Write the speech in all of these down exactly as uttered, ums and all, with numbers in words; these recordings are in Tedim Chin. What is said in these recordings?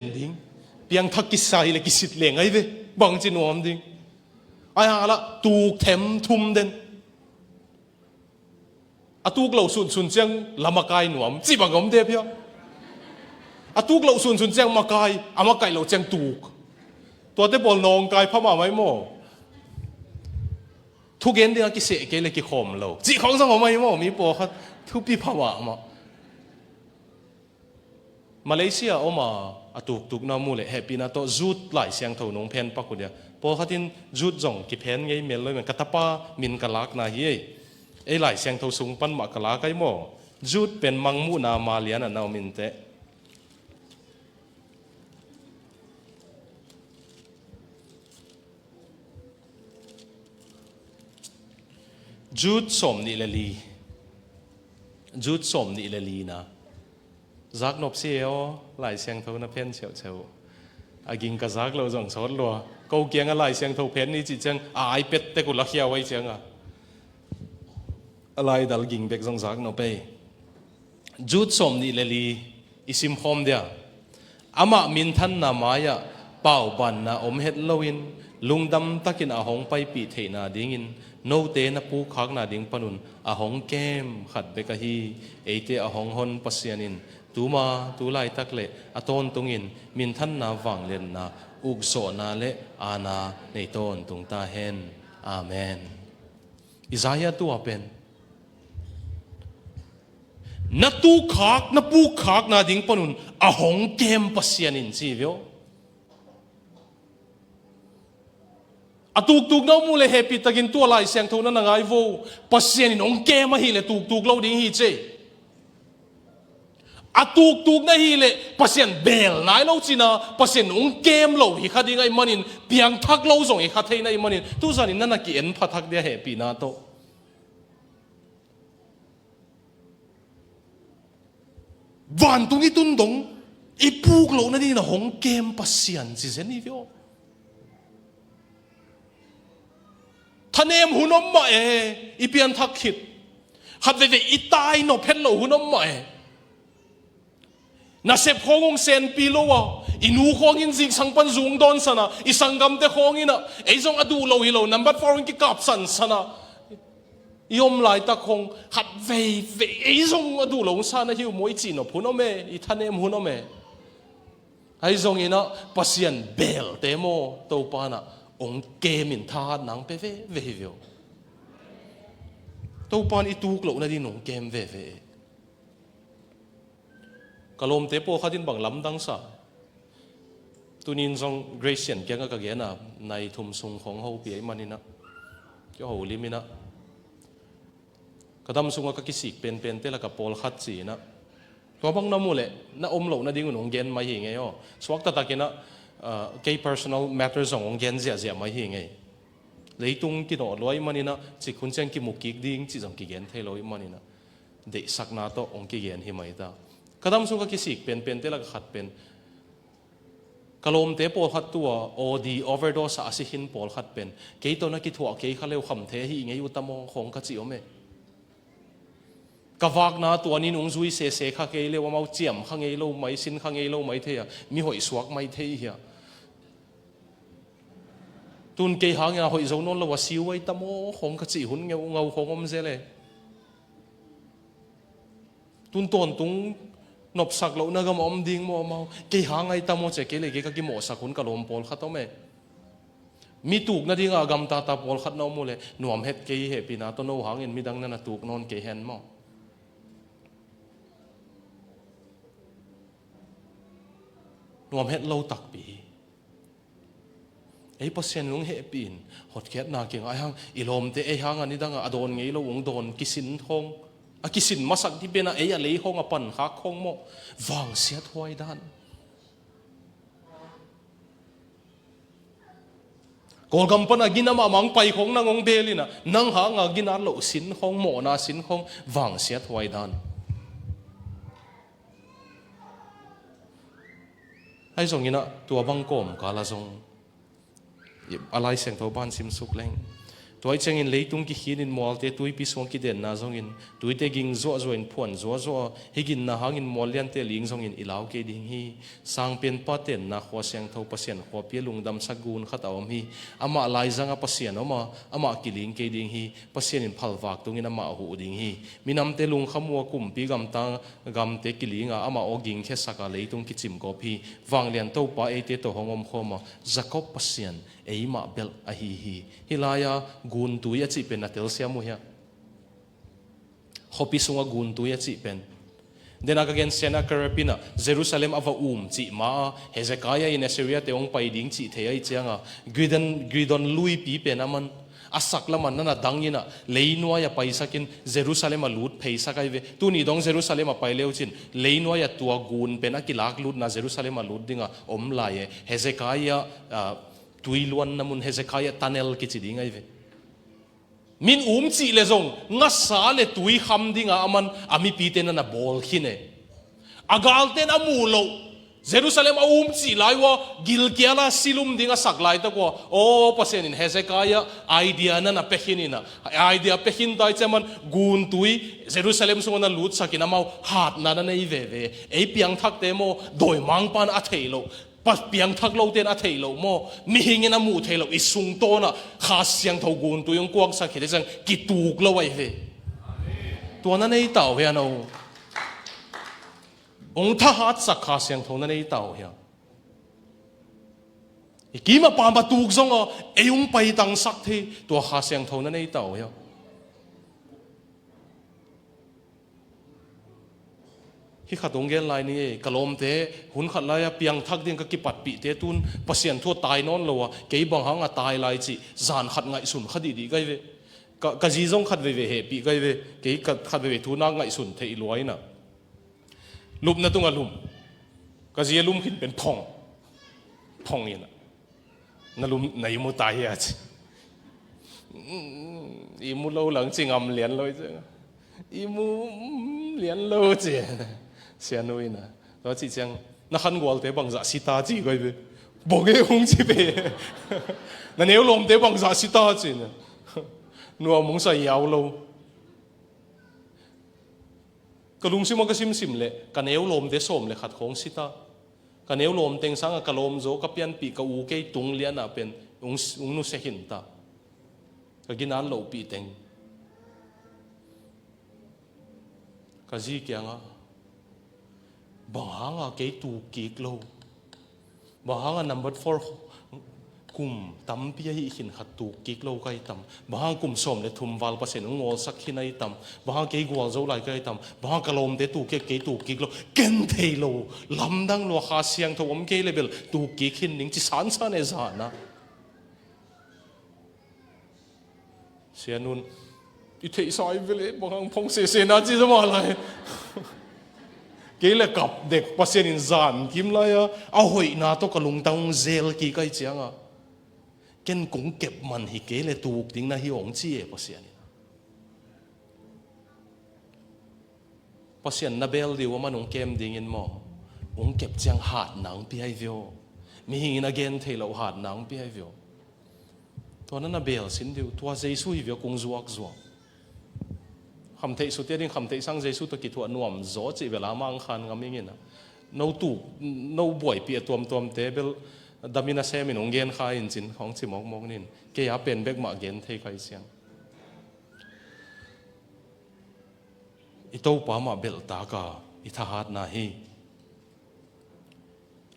ding. Piangthak kisai le kisit leng ai ve. Bangci nuam ding. Ai hala tuk them thum den. A tuk loh sunsun ciang la makai nuam. Ci bang om te pia. A tuk loh sunsun ciang makai. A makai loh ciang tuk. Tuate pawl nawngkai pha mahmah i maw? Thugen ding a kiseh kei le kikhawm lo. Cih khawng zong om ahi maw? Mi pawlkhat thupi pha mahmah. Malaysia om a, a tuktukna mu le hehpihna tawh Jude Lai Siangtho nong phen pak uh dia. Pawlkhat in Jude zong kiphen ngei mel lo i man, ka tapa min ka lakna hi ei. Ei Lai Siangtho sung pan mah ka lak ai maw? Jude pen Mangmuhna Malian ah na om inteh. Jude sawm nih le li. Jude sawm nih le li na. Zaknop si e aw, Lai Siangtho na phen ceuhceuh. A ging ka zak lo zong sawt lua. Ko kiang a Lai Siangtho phen ni cih ciang a iPad tek uh la khia uh ai ciang a. A laidal ging bek zong zaknop ei. Jude sawm nih le li i simkhawm dia. Amah minthanna mai-ah paubanna om het loin lungdam takin a hong paipih theihna dingin note na pukkhakna ding panun a hong kem khat bek ahi eite a hong hon Pasian in tuma tu laitak le a tawntungin minthanna vangliatna ukzawhna le aana nei tawntung ta hen. Amen. Isaiah tua pen na tukhak, na pukkhakna ding panun a hong kem Pasian in ci vio. A tuktuk na mu le hehpih takin tua Lai Siangtho na na ngai vo. Pasian in hong kem ahih le tuktuk lo ding hi ce. A tuktuk na hih le Pasian bel nai lo cina Pasian hong kem lo hi kha ding ahih manin piangthak lo zong hi kha thei na hih manin tuzan in na na ki-en pha thak dia hehpihna tawh. Vantung i tun dong i puk loh nadingin a hong kem Pasian ci zen hi vio. Thanem hun om mah e, i pianthak khit. Khat veivei i tai nop het loh hun om mah e. Nasep khawng hong senpi lo a, i nu khawng in zingsang pan zung dawnsan a, i sanggamte khawng in a, ei zong a duh lo hi lo, nambat four in kikapsansan a. I om laitak khawng khat veivei ei zong a duh lo hong sa na hi uh maw i cihnop hun om e, i thanem hun om e. Ahi zongin ah Pasian belte maw Topa in ah hong kem in thahat nang pe veve hi ve uh. Topa in i tuk loh nading hong kem veve e. Ka lawmte pawlkhat in bang lamdang sa. Tunin zong Grace Sian kiangah ka gen a, nai thum sung khawng hopih ahih manin ah, ka holim in ah, ka dam sungah ka kisik penpente lakah pawlkhat ci-in ah, tua bang na muh leh na om loh nadingun hong gen mai hi ngei aw. Suak taktak in ah, ah, kei personal matter zong hong gen ziahziah mai hi ngei. Leitung kinawh lua ahih manin ah, cik hun ciang kimu kik ding cih zong kigen thei lo ahih manin ah, deihsakna tawh hong kigen hi mai ta. Ka dam sung ka kisik penpente lakah khat pen, ka lawmte pawlkhat tua O D, overdose ah a si khin pawlkhat pen, kei tawh na kithuah kei kha le uh khamthei ahi ngei uh tam aw khawng ka cih om e. Ka vakna tua ni-in hong zui sese kha kei le uh amau ciam kha ngei lo mai, sin kha ngei lo mai thei a, mi hoih suak mai thei hi a. Tun kei hangin a hoih zo nawn lo a si uh ai tam aw khawng ka cih hun ngeu ngau khawng om zel e. Tun tawntung nopsak lohna gam a om ding maw amau? Kei hang ai tam aw ci a, kei le kei ka kimawhsak hun ka lawm pawlkhat om e. Mi tuk nadingah a gamtata pawlkhat na om uh leh nuam het kei hi, hehpihna tawh no hangin midang na na tuk nawn kei hen maw? Nuam het lo takpi hi. Ei Pasian in hong hehpih in hotkhiatna kingah hang, i lawmte ei hangah nidangah a dawn ngei lo hong dawn kisin khawng, a kisin masak ding pen ah ei a lei khawng a pankhak khawng maw? Vangsiat huai dan. Kawlgam pan a gina mahmah hong pai khawng nang hong bel in ah, nang hangah gina loh sin khawng, mawhna sin khawng, vangsiat huai dan. Ahi zongin ah tua bang kawmkal ah zong a Lai Siangtho ban simsuk leng, Tua ahih ciangin leitung kikhinin mualte tuipi sungah kidenna zongin, tuite ging zuahzuah in phuan zuahzuah a, hih ginna hangin mual liante ling zongin i lau kei ding hi. Sangpenpa tenna khua siangtho Pasian khuapi a lungdamsak gun khat a om hi. Amah laizangah Pasian om a, amah kiling kei ding hi. Pasian in phalvak tungin amah huh ding hi. Minamte lungkham uh a kumpi gamtang gamte kiling a, amah aw gingkhiasak a, leitung kicimgawp hi. Vanglian Topa eite tawh hong omkhawm a, Jakob Pasian eimah belh ahi hi. Hih lai-a guntui a cih pen na telsiam uh hiam? Khuapi sungah guntui a cih pen, dena ka gen, Sennakerib in ah Jerusalem a va um cih ma a, Hezekiah in Assyria te hong pai ding cih thei ahih cianga, Gidon, Gidon luipi pen a man a sak lamah na na dang in ah, leinuai a paisakin Jerusalem a lut pheisak ahi ve. Tuni dong Jerusalem a pai le uh cin, leinuai a tua gun pen a kilak lutna Jerusalem a lut dinga om lai e. Hezekiah, ah, tui luanna mun, Hezekiah tunnel kici ding ahi ve. Min um cih le zong ngasa le tui kham dinga a man a mipite na na bawl khin e. A galten a muh loh, Jerusalem a um cih lai uh a, gilkial a silum ding a sak laitak uh a, aw, Pasian in Hezekiah idea na na pia khin in ah, idea pia khin tai ciang man guntui Jerusalem sungah na lutsakin amau hatna na nei veve. Ei piangthakte maw, dawimangpa'n a theih loh, pa piangthak lote'n a theih loh maw, mihingin a muh theih loh i sungtawn ah Kha Siangtho guntui hong kuangsak khit ciang kituk lo ahi ve. Tua na nei ta uh hiam aw? Hong thahatsak Kha Siangtho na nei ta uh hiam? I kim a pam a tuk zong a, ei hong paitangsak thei tua Kha Siangtho na nei ta uh hiam? Hih khat hong gen lai ni e, ka lawmte hun khat lai-a piangthak ding ka kipatpihte tun Pasian thu a tai nawn lo a, kei bang hanga tai lai cih zan khat ngaihsun kha dihdih ka hi ve. Ka, ka zi zong khat veivei hehpih ka hi ve, kei ka khat veivei thu nak ngaihsun theih lua in ah, lupna tungah lum, ka zi a lum khin pen phong, phong in ah, na lum, na ihmu ta hia ci. Mm, ihmu lo lang ci ngam lian lo ci. Ihmu, mm, lian lo ci. Sianu in ah, tua cih ciang, na khangualte bangzah si ta ci koi ve. Bawge hong ci ve. Na neu lawmte bangzah si ta ci na. Nuam hong sa iau lo. Ka lungsim ah ka simsim leh ka neu lawmte sawm le khat khawng si ta. Ka neu lawm teng sangah ka lawm zaw, ka pianpih ka u kei tung lianah pen hong, hong nusia khin ta. Ka ginat lohpih teng. Ka zi kiangah, bang hanga kei tuk kik lo? Bang hanga number four kum tampi ahi khin khat tuk kik lo ka hi tam? Bang hanga kum sawm le thum val Pasian hong ngawlsak khin ahi tam? Bang hanga kei gualzo lai ka hi tam? Bang hanga ka lawmte tuk kik, kei tuk kik lo? Ken thei lo, lamdang lua, Kha Siangtho om kei le bel tuk kik khin ning ci sansan e zana. Sianun, i theihsa i vele, bang hang phong sese na ci zama lai. Kei le kap dek Pasian in zan kim lai-a, a hoihna tawh ka lungtang zel kik ahi cianga, ken kong kep man hi kei le tuk ding na hi hong ci e Pasian in. Pasian na bel dih uh a man hong kem dingin maw, hong kep ciang hatna hong pia hi ve aw. Mihing in a gen thei loh hatna hong pia hi ve aw. Tua na na bel sin dih uh, tua Jesu hi ve aw, kong zuakzuak. Khamtheih sute ding, khamtheih sang Jesu tawh kithuah nuam zaw cih bel a mang khan ngam ing in a. No tuk, no buaipih a tuamtuamte bel damin a semin hong gen kha in cin, hong ci mawkmawk nin. Kei a pen bek mah gen thei kai ciang. I Topa mah belhtaka i thahatna hi.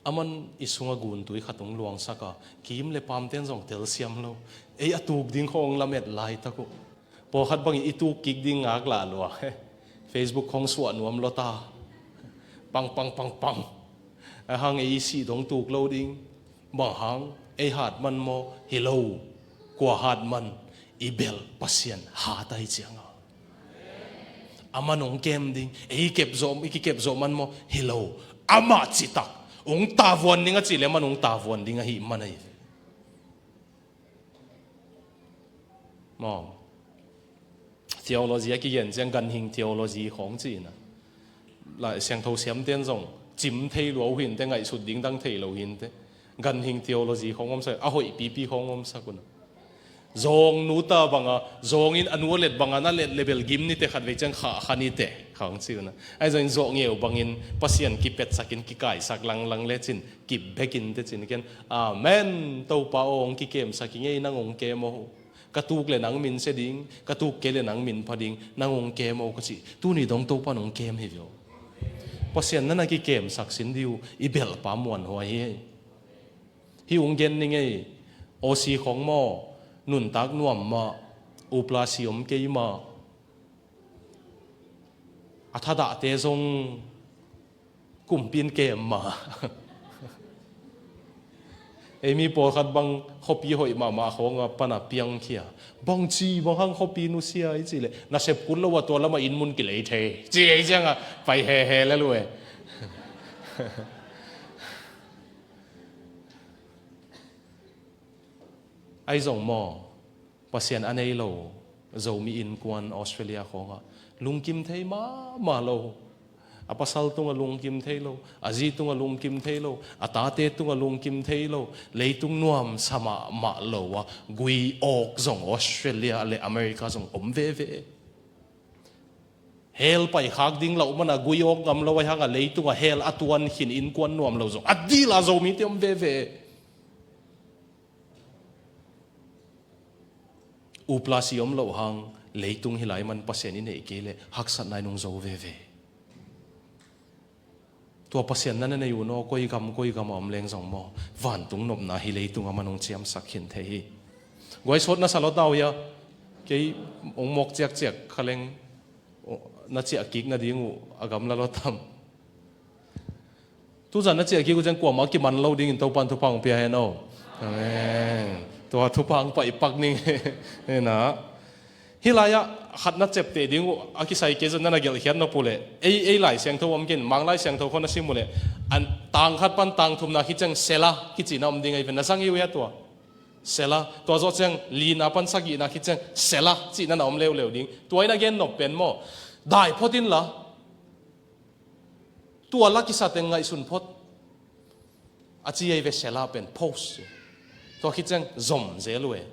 Aman i sunga guntui khat hong luangsaka, kim le pamten zong telsiam lo. Ei a tuk ding khawng lamet laitak uh. Pawlkhat bangin i tuk kik ding ngak lah lua. Facebook khawng suah nuam lua ta. Pang, pang, pang, pang. A hang ei i sih dong tuk lo ding. Bang hang, ei hat man maw? Hi lo. Kua hat man? I belh Pasian hat ahi cianga. Aman hong kem ding, ei kep zawh, i kikep zawh man maw? Hi lo. Amah citak hong tavuan ding a cih le aman hong tavuan ding ahi man ahi. Maw? Theology a kigen ciang ganhing theology khawng ci-in a. Lai Siangtho siamten zong cim thei lua uh hinte, ngaihsut ding dang thei lo hinte. Ganhing theology khawng omsak, a hoih pipi khawng omsak un a. Zawng nuta banga, zawngin a nu a let banga na let lebel gim nite, khatvei ciang khah kha nite, khang ci una. Ahi zongin zawh ngeu bangin Pasian kipetsakin kikaisak langlang lecin kip bekin tecin ken, Amen, Topa aw, hong kikemsak i ngei, nang hong kem aw. Ka tuk le nang min sia ding, ka tuk kei le nang min pha ding, nang hong kem aw ka ci. Tuni dong Topa in hong kem hi vio. Pasian na na kikemsak sin diu i belhpa muanhuai hi. Hih hong gen ning ei, Aussie khong maw, nuntak nuam mah, uplasi om kei mah, a thadahte zong kumpi in kem mah. Ei mi pawlkhat bang khuapi hoih mahmah khawnga pana piangkhia. Bangci bang hang khuapi nusia i cih leh, nasep kul lo a tua lamah inn mun kilei thei ci ei cianga pai hehe le lu e. Ahi zong maw, Pasian a nei lo Zomi innkuan Australia khawngah lungkim thei mahmah lo. A pasal tungah lungkim thei lo, a zi tungah lungkim thei lo, a tate tungah lungkim thei lo, leitung nuamsa mahmah lo a gui awk zong Australia le America zong om veve. Hell paikhak ding loh mana gui awk ngam lo ahi hanga leitungah hell a tuan khin innkuan nuam lo zong a dila Zomite om veve. Uplasi om loh hang leitung hi lai man Pasian i neih kei leh haksatna in hong zo veve. Tua Pasian na na nei uh naw, koi gam koi gam a om leng zong maw, vantung nopna hi leitung a man hong ciamsak khin thei hi. Guai sawt na sa lawt au hia? Kei hong mawk ciakciak kha leng na ciah kik nading uh a gamla lawt tam. Tuzan na ciah kik uh ciang kuamah kiman lo dingin Topan thupha hong pia hen aw. Amen. Tua thupha hong paipak ning. Hena. Hih lai-ah khat na cepteh ding uh a kisai kei zong na na gelhkhiat nop uh leh, ei, ei Lai Siangtho om ken, Mang Lai Siangtho khawng na sim uh leh, an tang khat pan tang thumna khit ciang Sela kici na om ding ahi ve, na zang hi uh hia tua? Sela. Tua zawh ciang lina pan sagihna khit ciang Sela cihna na om leuleu ding. Tua in a gen nop pen maw, dai phot inla, tua la kisa teng ngaihsun phot. A ci ei ve Sela pen pause. Tua khit ciang zom zel uh e.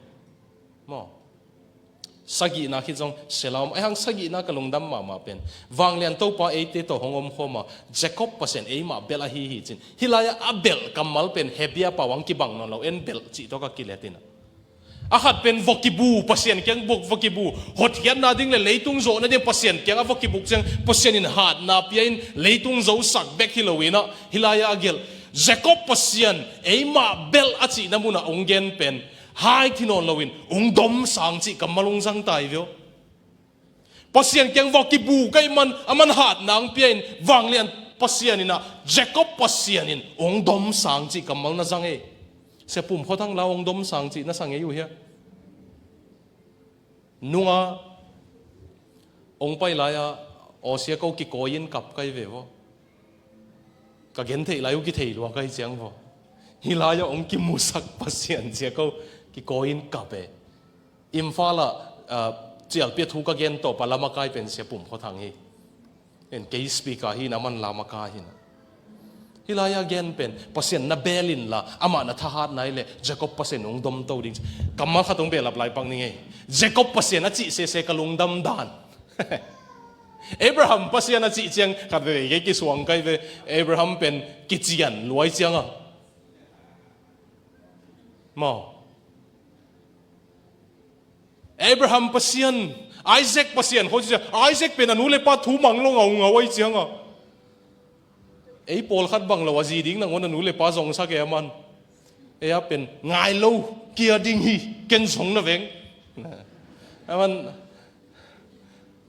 Maw. Sagihna khit zong Sela om. Ahi hang sagihna ka lungdam mahmah pen, Vanglian Topa eite tawh hong omkhawm a, Jacob Pasian eimah belh ahi hi cin. Hih lai-ah a belh kammal pen Hebia pau hong kibang nawn lo, en belh cih tawh ka kilet in a. A khat pen va kibu, Pasian kiang va, va kibu. Hotkhiatna ding le leitung zawhna ding Pasian kiang a va kibuk ciang Pasian in hatna pia in leitung zosak bek hi lo in a, hih lai-ah a gelh Jacob Pasian eimah belh a cihna munah hong gen pen hai thi nawn loin hong domsang cih kammal hong zang ta hi ve aw. Pasian kiang va kibu ka hih man, a man hatna hong pia in, Vanglian Pasian in a, Jacob Pasian in hong domsang cih kammal na zang ei. Sia Pum Khua Thang la hong domsang cih na sa ngei uh hia? Nunga hong pai lai-a, aw sia ko kikawi in kap kai ve vaw. Ka gen theih lai uh kithei lua kai ciang vaw. Hih lai-ah hong kimusak Pasian sia ko kikawi in kap e. Imphal ah, ah, cialpi a thu ka gen tawp a lamakai pen Sia Pum Khua Thang hi. En kei speaker hi na, man lamakai hi na. Hih lai-ah gen pen Pasian na bel inla, amah na thahatna hi leh Jacob Pasian hong domto ding. Kammal khat hong behlap lai pak ning ei. Jacob Pasian a cih sese ka lungdam dan. Abraham Pasian a cih ciang khat veve kei kisuang kai ve. Abraham pen kician luai ciang a. Maw. Abraham Pasian, Isaac Pasian, khawng ci ciang, Isaac pen a nu le pa thu mang lo ngaungau ahi ciang a. Ei pawlkhat bang lo a zi ding nangawn a nu le pa zongsak e a man. Ei a pen ngai lo kia ding hi, ken zong na veng. A man,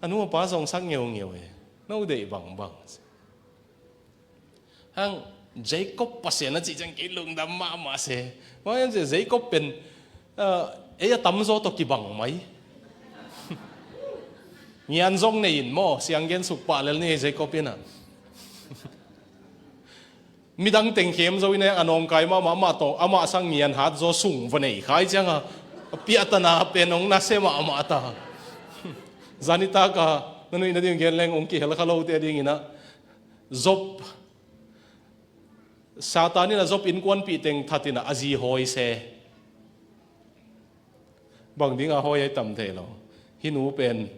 a nu a pa zongsak ngeungeu e. No deih bangbang. Hang Jacob Pasian a cih ciang kei lungdam mahmah se. Bang hiam cih leh Jacob pen, ah, ei a tamzaw tawh kibang mai. Ngian zong nei in maw, siang gen suk pah lel ni Jacob in a. Midang teng khem zo in a, a nawngkai mahmah, amah tawh, amah sang ngian hat zaw sung va nei khai ciang a. A piahtana pen hong nasia mahmah ta. Zanitak a, na nuih nading gen leng hong kihel kha lote ding in a. Job, Satan in a Job innkuanpih teng that in a, a zi hawi se. Bang ding a hawi ai tam thei lo. Hih nu pen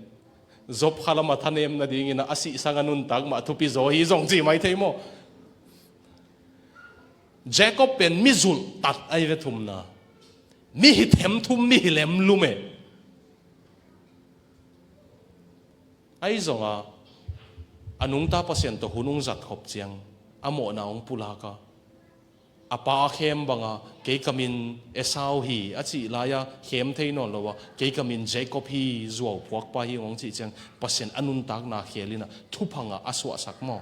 Job khalam a thanem nadingin a sih sang a nuntak mah thupi zaw hi zong ci mai thei maw? Jacob pen mi zulhtat ai ve, thumna. Mi hi themthum, mi hi lemlum e. Ahi zongah a nungta Pasian tawh hun hong zat khop ciang a mawhna hong pulak a, a pa a khem banga, kei ka min Esau hi a cih lai-a khem thei nawn lo a, kei ka min Jacob hi, zuau phuakpa hi hong cih ciang Pasian a nuntakna khel in a thupha ngah a suahsak maw?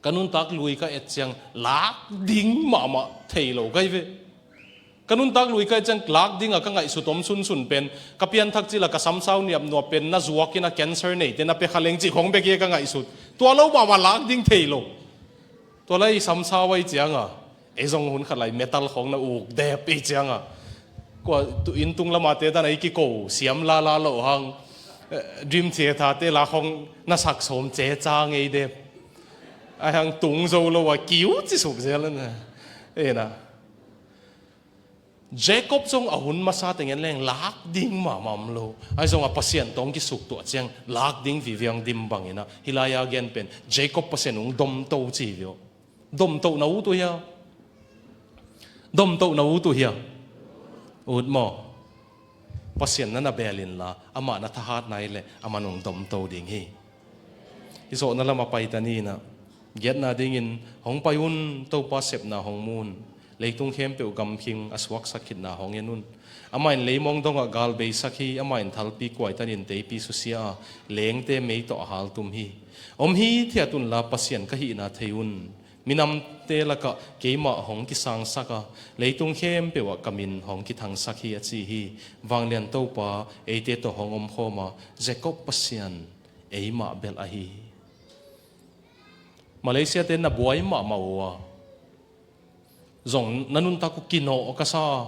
Ka nuntak lui ka et ciang lak ding mahmah thei lo ka hi ve. Ka nuntak lui ka et ciang lak ding a ka ngaihsut om sunsun pen, ka pianthak cil a ka samsau niapnuap pen na zuak in a cancer neite na pia kha leng cih khong bek hi ka ngaihsut. Tua lo mahmah lak ding thei lo. Tua lai samsau ai ciang a, ei zong hun khat lai metal khong na uk dep ei ciang a, kua tu inn tung lam a te dan a i kiko siam lala lo hang, eh, Dream Theatre te la khong na sak sawm ce ca ngei dep. Ai hang tung zo lo a kiu ci suk zel na. E na. Jacob zong a hun masa teng en leng lak ding mahmah om lo. Ahi zongah Pasian tawh hong kisuk tuah ciang lak ding vive hong dim bangin a, hih lai-a gen pen Jacob Pasian hong domto ci hi ve aw. Domtohna ut uh hia? Domtohna ut uh hia? Ut maw? Pasian na na beel inla, amah na thahatna hi leh aman hong domto ding hi. I zawhna lam a pai ta ni in a, giatna dingin, hong pai un, Topa sepna hong mu un. Leitung khempeuh gamkhing a suaksak khitna hong en un. Amah in leimong dongah gal beisak hi, amah in thalpi kuaitanin teipi susia a, leengte mei tawh a haltum hi. Om hithiat unla Pasian ka hihna thei un. Minamte lakah keimah hong kisangsak a, leitung khempeuh ah ka min hong kithangsak hi a ci hi. Vanglian Topa eite tawh hong omkhawm a, Jacob Pasian eimah belh ahi hi. Malaysia te na buai mahmah uh a, zong na nuntak uh kinawh ka sa a,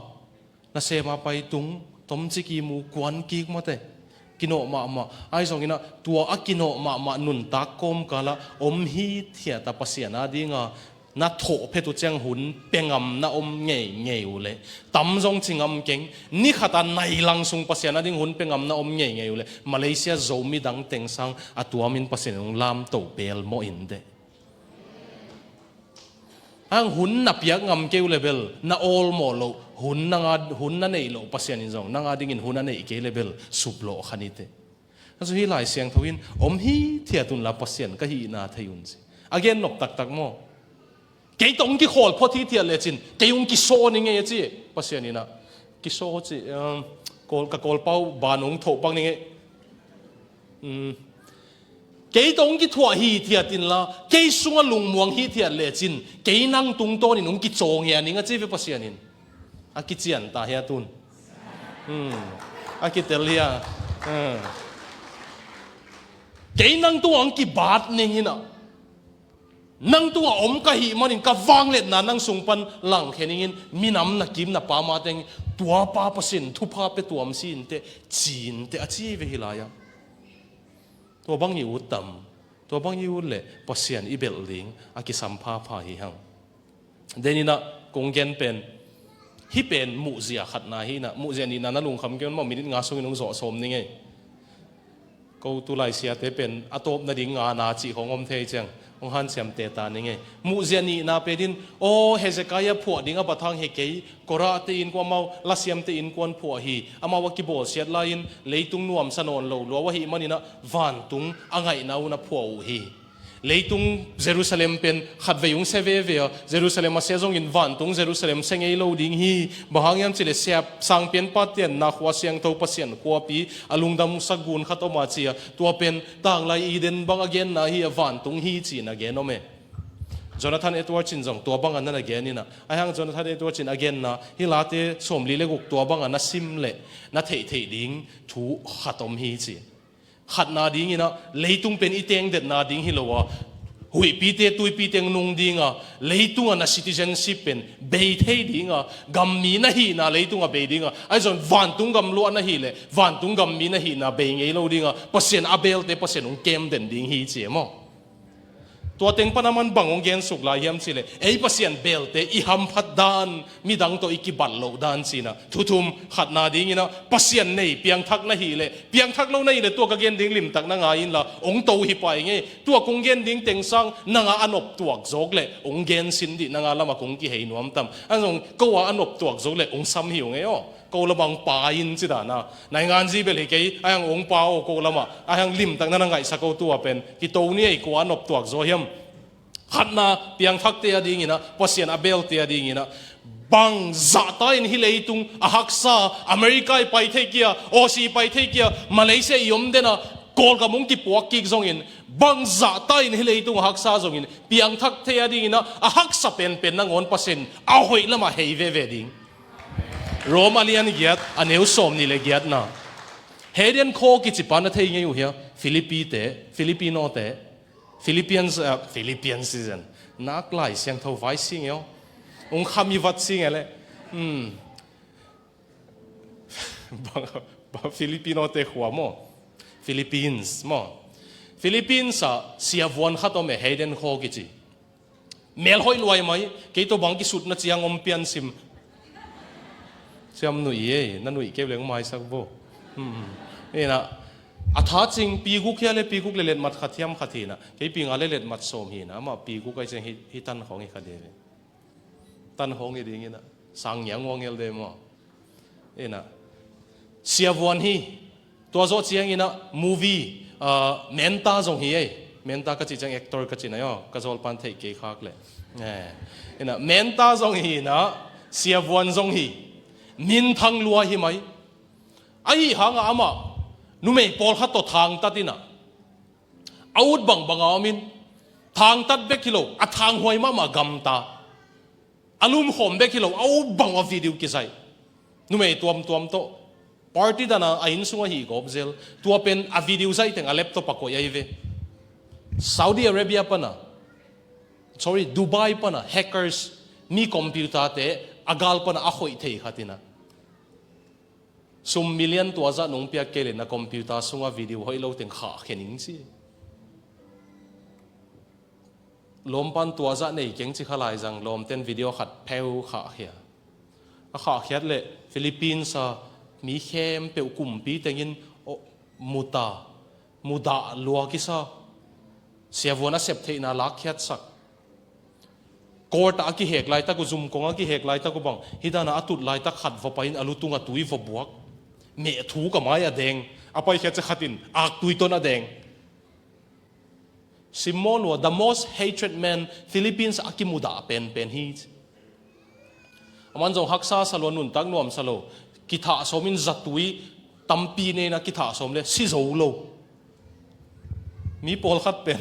na sema pai tung tomcik i mu kuan kik mawte. Kinawh mahmah. Ahi zongin a, tua a kinawh mahmah nuntak kawmkal ah om hithiat a Pasian a dinga na thawh phet uh ciang hun pia ngam na om ngeingei uh leh, tam zong ci ngam keng, ni khat a nai lang sung Pasian a ding hun pia ngam na om ngeingei uh leh, Malaysia Zomi dang teng sang a tuamin Pasian in hong lamto pelmawh in teh. Ang hun na piak ngam kei uh leh bel na awlmawh loh, hun nang a, hun na neih loh Pasian in zong nang a dingin hun a neih kei leh bel suplawh kha ni teh. Azu hih Lai Siangtho in om hithiat unla Pasian ka hihna thei un ci. A gen nop taktak maw? Kei tawh hong kikhawl phot hithiat lecin kei hong kisaw ni ngei a ci. Pasian in a kisaw ci, um, kawl, ka kawlpau ban hong thoh pak ni ngei. Um, kei tawh hong kithuah hithiat inla, kei sungah lungmuang hithiat lecin kei nang tungtawnin hong kicaw ngia ning a ci ve Pasian in. A kician ta hia tun? Hmm. A kitel hia? Hmm. Kei nang tungah hong kibat ning hi na. Nang tungah om ka hih manin ka vangliatna nang sung pan langkhia ningin, minam na kim na pam a teng tua pa Pasian thupha pia tuam si in teh, ci in teh a ci ve hih lai-ah. Tua bang i ut tam, tua bang i ut leh Pasian i belh ding a kisam phapha hi hang. Deninah kong gen pen, hih pen muhzia khatna hi inah, muhzia nihna na lungkham kei un maw, minit nga sungin hong zawh sawm ning ei. Ko tu lai siate pen a tawp nading ngana cih khong om thei ciang hong hanciam teta ning ei. Muhzia nihna pen in, aw, Hezekiah phuah ding a bat hang hi kei, Korahte innkuan, amau lasiamte innkuan phuah hi. Amau a kibawlsiat lai-in leitung nuamsa nawn lo lua uh ahih maninah vantung a ngaihna un a phuah uh hi. Leitung Jerusalem pen khatvei hong sia veve a, Jerusalem a sia zongin vantung Jerusalem sia ngei lo ding hi. Bang hang hiam cihleh sia, sangpianpate na khua siangtho Pasian khuapi a lungdamsak gun khat om a ci a, tua pen tanglai Eden bang a genna hi a, vantung hi ci-in a gen om e. Jonathan Edwards in zong tua banga na na gen inah, ahi hang Jonathan Edwards in a genna hih Late sawmli le guk tua banga na sim leh na theihtheih ding thu khat om hi ci. Khatna dinginah leitung pen i tengdetna ding hi lo a, huihpite tuipite nung dinga, leitungah na citizenship pen bei thei dinga, gammi na hihna leitunga bei dinga, ahi zong vantung gam luah na hih leh vantung gammi na hihna bei ngei lo dinga, Pasian a belte Pasian hong kem den ding hi ci e maw? Tua teng pan a man bang hong gensuk lai hiam cih leh, ei Pasian belte i hamphat dan, midang tawh i kibat loh dan ci-in ah, thu thum. Khatna dingin ah, Pasian nei piangthak na hih leh, piangthak lo na hih leh tua ka gen ding limtak na ngai inla, hong to hi pah ing ei. Tua kong gen ding teng sang nang a a nop tuak zawk leh hong gen sin dih, nang a lam ah kong kihei nuam tam? A zong ko a a nop tuak zawk leh hong sam hi ung ei aw. Ko lam ah hong pai in ci dan a, nainganzi bel hi kei, a hiang hong pai aw ko lam ah, a hiang limtak na na ngaihsak o. Tua pen kito ni ei, ko a a nop tuak zaw hiam? Khatna, piangthakte a dingin ah, Pasian a belte a dingin ah, bangzahta in hih leitung a haksa, America i pai thei kei a, Aussie i pai thei kei a, Malaysia i om den a, Kawlgam hong kipuak kik zongin, bangzahta in hih leitung a haksa zongin, piangthakte a dingin ah, a haksa penpen nangawn Pasian a hoih lam ah hei veve ding. Rom a lian giat, a neu sawmnih leh giatna. Hayden Kho kici pa na thei ngei uh hia? Philippi te, Filipino te, Philippians, ah, Philippians season. Nak Lai Siangtho vai sing ei aw. Hong kham i vat sing ei leh. Hmm. Bang, bang Filipino te khua maw? Philippines maw? Philippines ah siavuan khat om e, Hayden Kho kici. Mel hoih luai mai, kei tawh bang kisutna ciang om pian sim. Siam nuih ei, na nuih kei leng maisak bo. Hmm. Ina, a tha cing, pi guk hia leh pi guk leh letmat khat hiam khat hi na. Kei pi nga leh letmat sawm hi na, amah pi guk ai ciang hi, hi tan khawng hi kha de ve. Tan khawng hi dingin ah, sang ngiang ngawngel de maw? Ina, siavuan hi. Tua zawh ciangin ah movie, ah, Menta zong hi ei. Menta ka cih ciang actor ka cih na aw, ka zawlpan theih kei khak leh. Eh, ina, Menta zong hi na, siavuan zong hi. Minthang lua hi mai. Ahi hangah amah numei pawlkhat tawh thangtat in ah, a ut bangbang a om in, thangtat bek hi lo, a thanghuai mahmah gamta. A lumkhawm bek hi lo, a ut bang a video kizaih. Numei tuamtuam tawh. Party dan a, a inn sungah hih gawp zel. Tua pen a video zaih teng a laptop ah koih ahi ve. Saudi Arabia pan a, sorry, Dubai pan a hackers, mi computer te a gal pan a a khoih thei khat in ah, sum million tua zah nong piak kei leh na computer sungah video hoih lo teng khahkhia ning ci. Lawmpan tua zah nei keng ci kha lai zang, lawmten video khat pheu khahkhia. A khahkhiat leh Philippines a mi khempeuh kumpi tengin, aw, muta, mudah lua kisa. Siavuan a sep theihna lakkhiatsak. Court ah a kihek laitak uh, zumkong a kihek laitak uh bang, hih dan a a tut laitak khat va pai in a lu tungah tui va buak. Meh thuk a mai a deng. A paikhiat ciang khat in aktui tawh a deng. Simmawh lua, the most hatred man, Philippines a kimudah penpen hi. Aman zong haksa sa lua, nuntak nuam sa lo. Kithah sawm in zatui tampi nei in ah kithah sawm leh si zo lo. Mi pawlkhat pen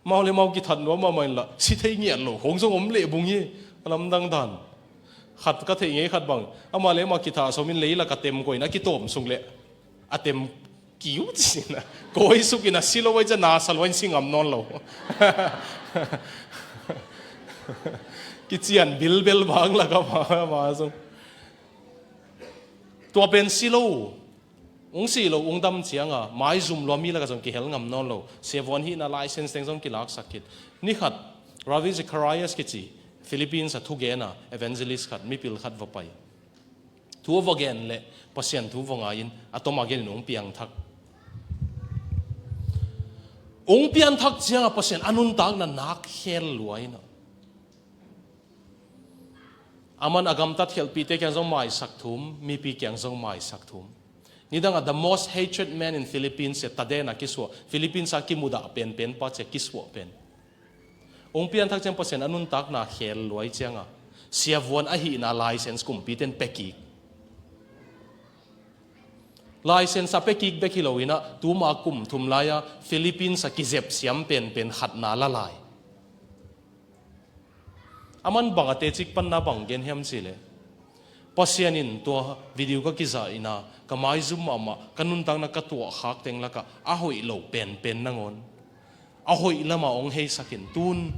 mau leh mau kithat nuam mahmah in lah, si thei ngiat lo khawng zong om leh bung hi. A lamdang dan. Khat ka theih ngei khat bang, amah leh amah kithah sawm in lei lak a tem koih in a kitawm sung leh a tem kiu ci in ah, kawi suk in ah, si lo ai ciang na sa lua in si ngam nawn lo. Kician bilbel bang lak a ma, ma zong. Tua pen si lo. Hong si lo, hong dam ciang a maizum lua mi lak ah zong kihel ngam nawn lo. Siavuan hihna license teng zong kilaksak khit. Ni khat, Ravi Zacharias kici, Philippines a thugen a evangelist khat, mipil khat va pai. Thu a va gen leh Pasian thu va ngai in, a tom a gen in hong piangthak. Hong piangthak ciang a Pasian a nuntakna nak khel lua in ah, aman a gamtat khelhpihte kiang zong maisak thum, mipi kiang zong maisak thum. Nidang a the most hatred man in Philippines ci a, taden a kisuah, Philippines a kimudah penpen pa ci a kisuah pen. Hong piangthak ciang Pasian a nuntakna khel lua ciang a, siavuan ahihna license kumpite'n pia kik. License a pia kik bek hi lo in ah, tuma kum thum lai a Philippines a kizep siam penpen khatna la lai. Aman bang a teci panna bang gen hiam cih leh, Pasian in tua video ka kizah in ah, ka maizum mahmah, ka nuntakna ka tuahkhak teng lak ah a hoih lo penpen nangawn, a hoih lam ah hong heisak in, tun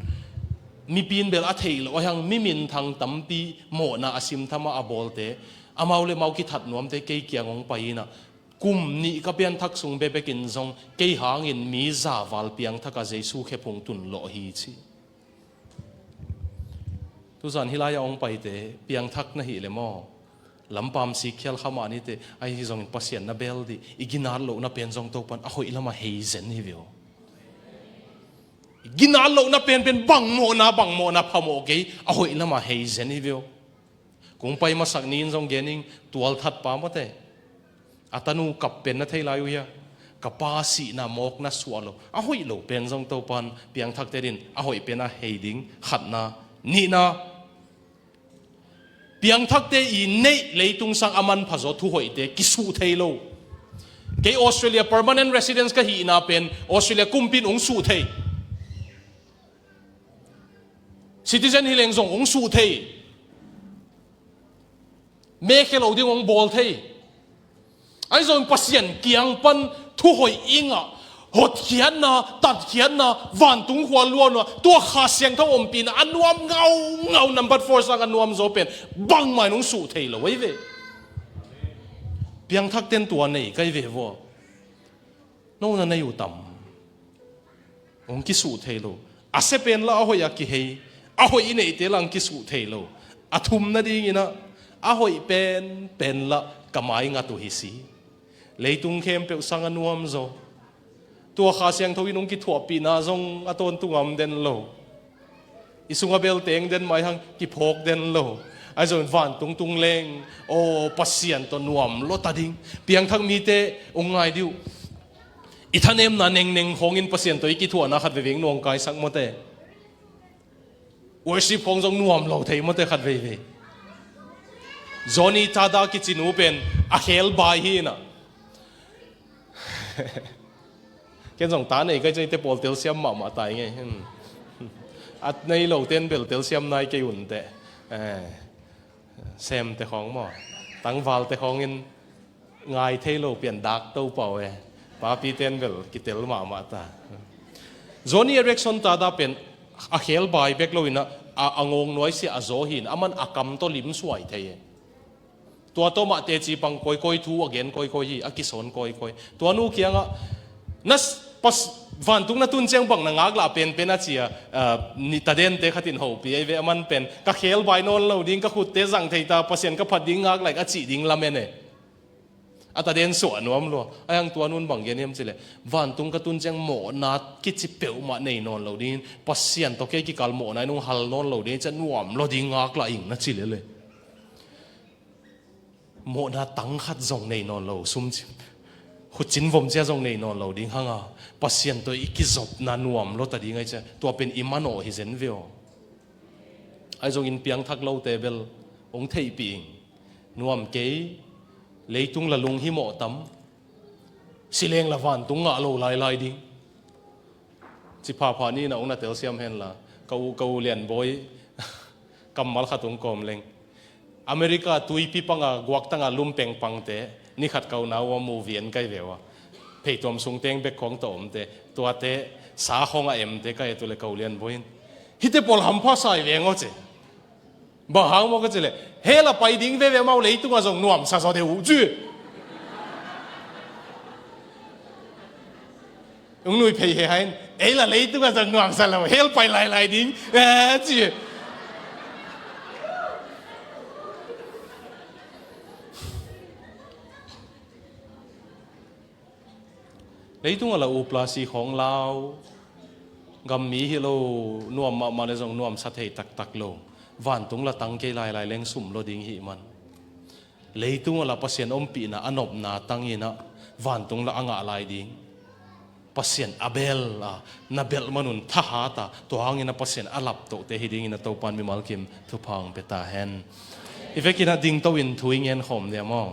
mipi in bel a theih loh a hiang, mi minthang tampi mawhna a simtham a a bawlte, amau leh amau kithat nuamte kei kiang hong pai in ah, Kum nih ka pianthak sung bekbekin zong kei hangin mi zaval piangthak a Jesu khephung tun lawh hi ci. Tuzan hih lai-ah hong paite piangthak na hih le maw, lampam sikkhial kha mah nite, ahi zongin Pasian na bel dih. I ginat lohna pen zong Topan a hoih lamah hei zen hi ve aw. I ginat lohna penpen bang mawhna, bang mawhna phamawh kei, a hoih lamah hei zen hi ve aw. Kong pai masak ni-in zong gen ing, tualthat pa mawte, a tanu kap pen na thei lai uh hia? Ka pa sihna mawkna suah lo. A hoih lo pen zong Topan piangthakte din a hoih pen a hei ding, khatna. Nihna, piangthakte i neih leitung sang a manpha zaw thuhoihte kisuh thei lo. Kei Australia permanent residence ka hihna pen Australia kumpi in hong suh thei. Citizen hi leng zong hong suh thei. Mekhia lo ding hong bawl thei. Ahi zongin Pasian kiang pan thuhoih i ngah, hotkhiatna, tatkhiatna, vantung khua luanna, tua Kha Siangtho ompihna a nuam ngaungau, number four sang a nuam zaw pen bangmah in hong suh thei lo ahi ve. Piangthakten tua nei ka hi ve vua. No na nei uh tam? Hong kisuh thei lo. A sia pen lah a hoih a kihei, a hoih i neihte lah hong kisuh thei lo. A thum nadingin ah, a hoih penpen lah ka mai ngat uh hi si. Leitung khempeuh sang a nuam zaw. Tua Kha Siangtho in hong kithuahpihna zong a tawntung a om den lo. I sungah bel teng den mah hi hang, kiphawk den lo. Ahi zongin vantung tung leng, aw, Pasian tawh nuam lawta ding. Piangthak mite hong ngai dih uh. I thanemna nengneng khawngin Pasian tawh i kithuahna khat veivei hong nawngkaisak mawte. Worship khawng zong nuam lo thei mawte khat veivei. Johnny Tada kici nu pen a khel bai hi na. Ken zong ta nei kai cei te pawl telsiam mahmah tai ngei. Hmm. A nei lo ten bel telsiam nai kei un teh. Eh, sem te khawng maw, tangval te khawngin ngai thei lo pian dak to pau e. Papi ten bel kitel mahmah ta. Johnny Erickson Tada pen a khel bai bek lo in a, a, a ngawng nuai sia a zaw hi in, a man a kam tawh lim suai thei e. Tua tawh mah teci pang kawikawi, thu a gen kawikawi hi, a kisawn kawikawi. Tua nu kiangah, na s-, pas-, vantung na tun ciang bang na ngaklah penpen a ci a, ah, ni tadente khat in hopih ahi ve, a man pen, ka khel bai nawn lo ding, ka khutte zang thei ta, Pasian ka phat ding ngak lai a cih ding lamen e. A taden suah nuam lua. Ahi hang tua nun bang gen hiam cih leh, vantung ka tun ciang mawhna kici peuhmah nei nawn lo dingin, Pasian tawh kei kikal mawhna in hong hal nawn lo ding, cia nuam lo ding ngaklah ing na ci lele. Mawhna tang khat zong nei nawn lo, sum ci-, khutcin vom cia zong nei nawn lo ding hanga, Pasian tawh i kizopna nuam lawta ding ahi cia, tua pen i manawh hi zen ve aw. Ahi zongin piangthak lote bel hong theihpih ing. Nuam kei, leitung la lunghimawh tam, si leng la vantung ngah lo lailai ding. Ci phapha ni na ung na telsiam henla, ka u, ka u Lianbawi kammal khat ung kawm leng. America tuipi panga guaktanga lumpeng pangte, ni khat ka u nau a mu vian kai veu a. Pheituam sung teng bek khawng tawh omte, tuate sa khawng a emte ka et uh le ka u Lianbawi in, hihte pawl hampha sai veng aw ci. Bang hang maw ka cih leh, hell a pai ding veve amau, leitungah zong nuamsa zaw deuh uh ci. Ung nui phei he hain, ei la leitungah zong nuamsa lo, hell pai lailai ding, eh, ci. Leitungah la uplasi khawng lau, gammi hi lo, nuam mahmah le zong nuamsa thei taktak lo. Vantung la tang kei lailai leng sum lo ding hi man. Leitungah la Pasian ompihna a nopna tanginah vantung la a ngah lai ding. Pasian a bel a, na belh manun thahat a, tua hangin a Pasian a laptohte hi dingin a Topan mimal kim thupha hong pia ta hen. I vekin a dingto in thu i ngen khawm dia maw?